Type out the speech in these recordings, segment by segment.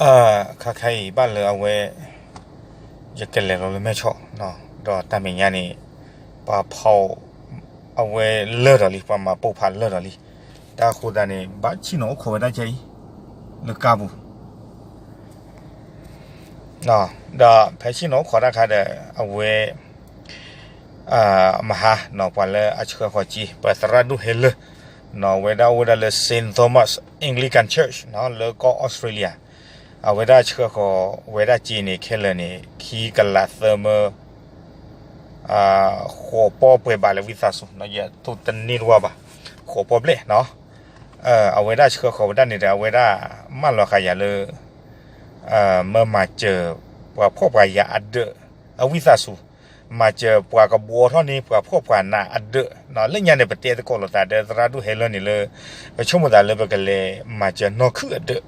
အခါခါအံၤဘၣ်လၢအဝဲ ယကလဲၤလီၤလၢမဲၢ်ဆီး, ဒီးတၢ်မဲာ်ညါန့ၣ် ပှၤဖီၣ်အဝဲလၢာ်ဒီးလံ, ပှၤမၤပိၢ်ဖးလၢာ်ဒီးလံ. တၢ်အဃိသတးန့ၣ် ဘၣ်ဆ့ၣ်နီၤအိၣ်ခိးဝဲဒၣ်ကဲအံၤ လၢကါပူၤ ဒီးဖဲဆ့ၣ်နီၤအိၣ်ခိးတၢ်ခါဒီး အဝဲ မဟါ ပှၤလၢအဆှၢဃီၤက့ၤ ပသရၣ်ဒိၣ်ဟဲလၢာ် ဝဲဒၣ်အိၣ်ဝဲဒၣ်လၢ Saint Thomas Anglican Church လၢကီၢ်အီစထြ့လယါ, အဝဲဒၣ်ဆှၢဃီၤဝဲဒၣ်က့ၤန့ၣ် ခဲလၢာ်န့ၣ် ခံကလးသၢမၢ ဃိးပီၢ်ပှဲၤဘးလၢဝံသးစူၤ, ယတိၢ်တန့ၢ်တဝၢ်ဘၣ်, ဃိးပီၢ်ဘျဲၣ်နီၤ. အဝဲဒၣ်ဆှၢဃီၤဝဲဒၣ်န့ၣ်ဒီး အဝဲဒၣ်မၢလီၤဃာ်ယၤလၢ မၢမၤစၢၤ ပှၤဖှီၣ်ပှၤယာ်အဒၢး အဝံသးစူၤ, မၤစၢၤပှၤကဘှီထီၣ်န့ၢ် ပှၤဖှီၣ်ပှၤနးအဒၢး, လၢညါန့ၣ် ပတဲသကိးလိာ်သးဒီးသရၣ်ဒိၣ်ဟဲလၢာ်န့ၣ်လၢ ပဆိကမိၣ်သးလၢပကလဲၤမၤစၢၤနီၢ်ခုၣ်အဒၢး,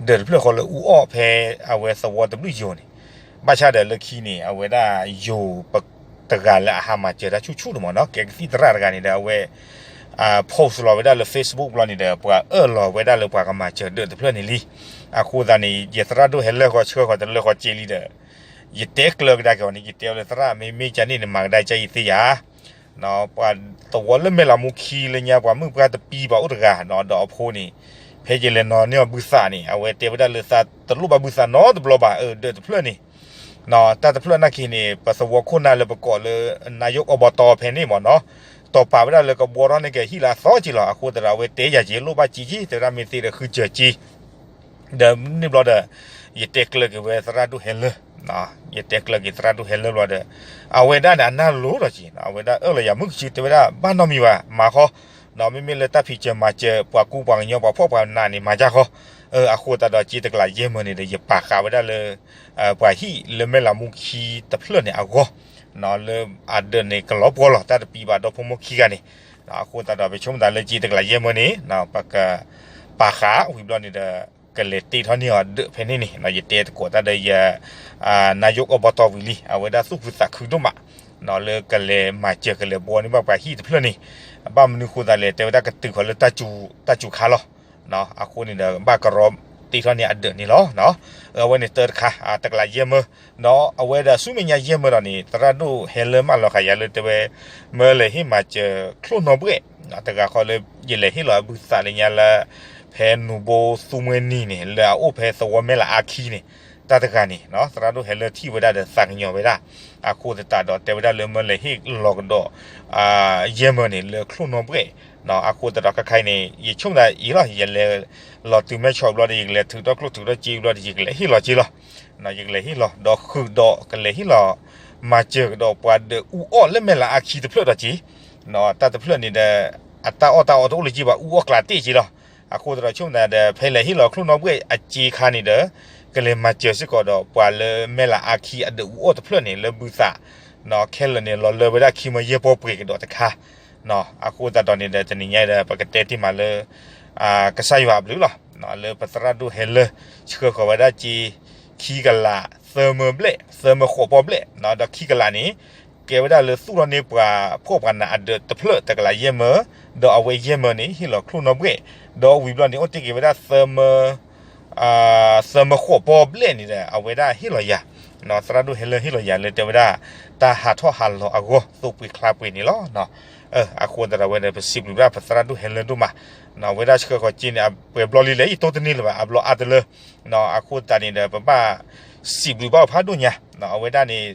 ဒၢးတဖျၢၣ်ဃီလၢအူအီၣ်ဖဲအဝဲသဝီတဘျုးယိၤန့ၣ်, ဘၣ်ဆၣ်ဒီးလၢခံန့ၣ် အဝဲဒၣ်ယိၤပတဂၤလၢအဟးမၤစၢၤတၢ်ဆူၣ်ဆူၣ်န့ၣ်မ့ၢ်နီၤ, ကဲကသံၣ်သရၣ်တဂၤန့ၣ်ဒီး အဝဲ post လီၤဝဲဒၣ်လၢ Facebook ဘျီန့ၣ်ဒီး ပှၤအၢၣ်လီၤဝဲဒၣ်လၢပှၤကမၤစၢၤဒၢးတဖျၢၣ်န့ၣ်လံ. အဃိသတးန့ၣ် ယသရၣ်ဒိၣ်ဟဲလၢာ်ဃီဆှၢဃီၤတလၢာ်ဃီက့ၤလံဒီး ယတဲကျၢၤကဒါက့ၤအီၤန့ၣ် ယတဲဝဲလၢသရၣ် မ့မ့ၢ်ကန့ၣ်န့ၣ် မၤကဒါက့ၤအံၤသ့ယၤ, ပှၤသဝီလၢမဲၢ်လးမူခံလၢညါ ပှၤမုၣ်ပှၢ်တပံၤဘၣ်အိၣ်တဂၤနီၤ, ဒီးအဖိန့ၣ် ဖဲယလဲၤနီၤန့ၢ်အီၤဘုသးန့ၣ် အဝဲတဲဝဲဒၣ်လၢသးတလိၣ်ဘၣ်ဘုသးနီတဘျီဘၣ်, အဒၢးတဖျၢၣ်န့ၣ် တၢ်တဖျၢၣ်နာ်က့ၤန့ၣ် ပသဝီခိၣ်နၢ်လၢပကိးလၢ နာယိၣ်ကီၢ်ဘီတီဖဲန့ၣ်မ့ၢ်နီၤ, တီၢ်ပာ်ဝဲဒၣ်လၢကဘှီထီၣ်န့ၢ်က့ၤဟံၣ်လၢအသီက့ၤလီၤ. အဃိသတးဒီး အဝဲတဲယၤက့ၤလိၣ်ဘၣ်က့ၤက့ၤ တဲဝဲဒၣ်မ့ၢ်သ့ဒီးဃုစၢၤက့ၤ ဒီးန့ၣ်ဘျီဒီး ယတဲကျၢၤက့ၤဝဲသရၣ်ဒိၣ်ဟဲလၢာ်, ယတဲကျၢၤက့ၤသရၣ်ဒိၣ်ဟဲလၢာ်ဘျီဒီး အဝဲဒၣ်န့ၣ် အနၢ်လိၤထီၣ်က့ၤ, အဝဲဒၣ်အၢၣ်လီၤယၤမုၢ်ကဆူ တဲဝဲဒၣ် ဘၣ်နီတမံၤဘၣ် မၤဃီ, မ့မ့ၢ်လၢတၢ်ဖံးစၢၤမၤစၢၤ ပှၤကူပှၤကညီ ပှၤဖှီၣ်ပှၤနးန့ၣ် မၤကၢ်ဃီ. အဃိသတးဒီး က့ၤတကလးယဲၢ်မၢန့ၣ်ဒီး ယပာ်ဃာ်ဝဲဒၣ်လၢ ပှၤဟံၣ်လၢမဲၢ်လးမူခံတဖျၢၣ်န့ၣ်အဂီၢ်, လၢအဒၢးန့ၣ်ကလီၤပှီၢ်လီၤ တၢ်တပံၤဘၣ်ဒီဖိမိၢ်ခံဂၤန့ၣ်. အဃိသတးဒီး ပဆိကမိၣ်သးလၢက့ၤတကလးယဲၢ်မၢန့ၣ် ပကပာ်ဃာ်ဝံၤဘျီန့ၣ်ဒီး ကလဲၤတ့ထီၣ်န့ၢ်အီၤဒၢးဖဲန့ၣ်န့ၣ်, ယတဲသကိးတၢ်ဒီးယ နာယိၣ်ကီၢ်ဘီတီဝံၤလံ, အဝဲဒၣ်သူၣ်ဖှံသးခုဒိၣ်မး လၢကလဲၤမၤစၢၤကလဲၤဘှီန့ၢ်ဘၣ်ပှၤဟံၣ်တဖျၢၣ်န့ၣ်, ဘၣ်မနုၤဃိသးလဲၣ် တဲဝဲဒၣ်ကတုၤဃီၤလၢ တၢ်စူၤခါလီၤ. အဃိန့ၣ်ဒီး ဘၣ်ကရီတ့ထီၣ်န့ၢ်အဒၢးန့ၣ်လီၤ. အဝဲန့ၣ်တၢ်တခါ တကလးယဲၢ်မၢ, ဒီးအဝဲဒီးဆူမဲာ်ညါယဲၢ်မၢဒီးန့ၣ် သရၣ်ဒိၣ်ဟဲလၢာ်မၢလီၤဃာ်ယၤလၢတဲဝဲ မၢလဲၤဟ့ၣ်မၤစၢၤချိၣ်နီၣ်ဘှဲၣ်, တဂၤဃီလၢ ယလဲၤဟ့ၣ်လီၤအဘုသးလၢညါလၢ ဖဲနူၤဘိသူမှဲနံၤန့ၣ် လၢအအိၣ်ဖဲသဝီမဲၢ်လးအါခံန့ၣ်, တၢ်တဂၤန့ၣ် သရၣ်ဒိၣ်ဟဲလၢာ်ထံၣ်ဝဲဒၣ်ဒီးသးကညီၤဝဲဒၣ်, အဃိသတးဒီးတဲဝဲဒၣ်လၢမၢလဲၤဟ့ၣ်လီၤကဒီး ယဲၢ်မၢန့ၣ် လၢချိၣ်နီၣ်ဘှဲၣ်, အဃိသတးဒီးခဲခါအံၤန့ၣ် ယဆိကမိၣ်သးအံၤလီၤ ယလဲၤလီၤတုၤမဲၢ်ဆီးဘျီဒီး ယကလဲၤထုးထီၣ်ကျိၣ်ထုးထီၣ်စ့ဘျီဒီး ယကလဲၤဟ့ၣ်လီၤစ့လီၤ. ယကလဲၤဟ့ၣ်လီၤ ဒီးဃုာ်ဒီးကလဲၤဟ့ၣ်လီၤ မၤစၢၤကဒီးပှၤဒၢးအူအီၣ်လၢမဲၢ်လးအါခံတဖျၢၣ်ဒီးက့ၤ, တၢ်တဖျၢၣ်န့ၣ်ဒီး အတၢ်အီၣ်တၢ်အီတအိၣ်လၢၤက့ဘၣ် အူအီၣ်ကျးတ့ၢ်က့လီၤ. အဃိသတးဒီးဆိကမိၣ်သးဒီး ဖဲလဲၤဟ့ၣ်လီၤချိၣ်နီၣ်ဘှဲၣ်အစ့ခါန့ၣ်ဒီး ကလဲၤမၤစၢၤစ့ၢ်ကီးဒီးပှၤလၢမဲၢ်လးအါခံအဒၢးအူအီၣ်တဖျၢၣ်န့ၣ် လၢဘုသး ခဲလၢာ်န့ၣ် လီၤလၢဝဲဒၣ်ခံမၢယဲၢ်ပီၢ်ပှဲၤကဒီးတခါ. အဃိသတးဒီးန့ၣ်ဒီး တနံၤညါဒီး ပကတဲတ့ၢ်မးလၢ ကစၢ်ယွၤအဘျုးလီၤ. လၢပသရၣ်ဒိၣ်ဟဲလၢာ် ဆှၢဃီၤဝဲဒၣ်စ့ ခံကလး သၢမၢဘျဲၣ် သၢမၢဃိးပီၢ်ဘျဲၣ်, ဒီးခံကလးန့ၣ် ကဲဝဲဒၣ်လၢသူၣ်ထီၣ်န့ၢ်ပှၤဖှီၣ်ပှၤနးအဒၢးတဖျၢၣ် တကလးယဲၢ်မၢ, ဒီးအဝဲယဲၢ်မၢန့ၣ် ဟ့ၣ်လီၤချိၣ်နီၣ်ဘှဲၣ်, ဒီးဝံၤဘျီန့ၣ် အိၣ်တ့ၢ်က့ၤဝဲဒၣ် သၢမၢဃိးပီၢ်ဘျဲၣ်န့ၣ်ဒီး အဝဲဒၣ်ဟ့ၣ်လီၤယၤ, သရၣ်ဒိၣ်ဟဲလၢာ်ဟ့ၣ်လီၤယၤလၢတဲဝဲဒၣ် တၢ်ဟးထီၣ်ဟးလီၤအဂီၢ် သိပှ့ၤချါပှ့ၤန့ၣ်လီၤ. အဃိသတးဒီးဝဲဒီး ပစံးဘျုးဘၣ်ပသရၣ်ဒိၣ်ဟဲလၢာ်ဒိၣ်မး, အဝဲဒၣ်ဆှၢဃီၤစ့န့ၣ် အပှဲၤဘျီလံလဲၣ် ယတိၢ်တန့ၢ်လၢၤဘၣ် အဘျီအါတလၢ, အဃိသတးန့ၣ်ဒီး ပဘၣ်စံးဘျုးဘၣ်အီၤဖးဒိၣ်ညါ, အဝဲဒၣ်န့ၣ်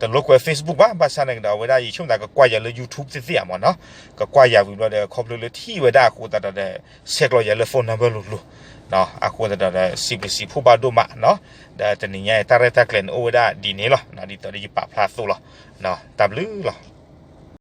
တလိၣ်ကွဲး Facebook ဘၣ်, ဘၣ်ဆၣ်န့ၣ်ကဒီး အဝဲဒၣ်ယဆိကမိၣ်သးကကွၢ်ယၤလၢ YouTube သ့ၣ်သ့ၣ်ဧါမ့ၢ်နီၤ, ကကွၢ်ယၤဝံၤဘျီဒီး ခီဖျိလၢထံၣ်ဝဲဒၣ်အဃိသတးဒီး ဆဲးကျိးယၤလၢ phone number လိၤလိၤ, အဃိသတးဒီး စံးဘျုးစံးဖှိၣ်ဘၣ်ဒိၣ်မး, ဒီးတနံၤညါအံၤ တၢ်ရဲၣ်တၢ်ကျဲၤန့ၣ်အိၣ်ဝဲဒၣ်ဒ်န့ၣ်လီၤ, ဒ်သိးဒီးယပာ်ဖျါအသိးလီၤ, တၢ်ဘျုးလီၤ.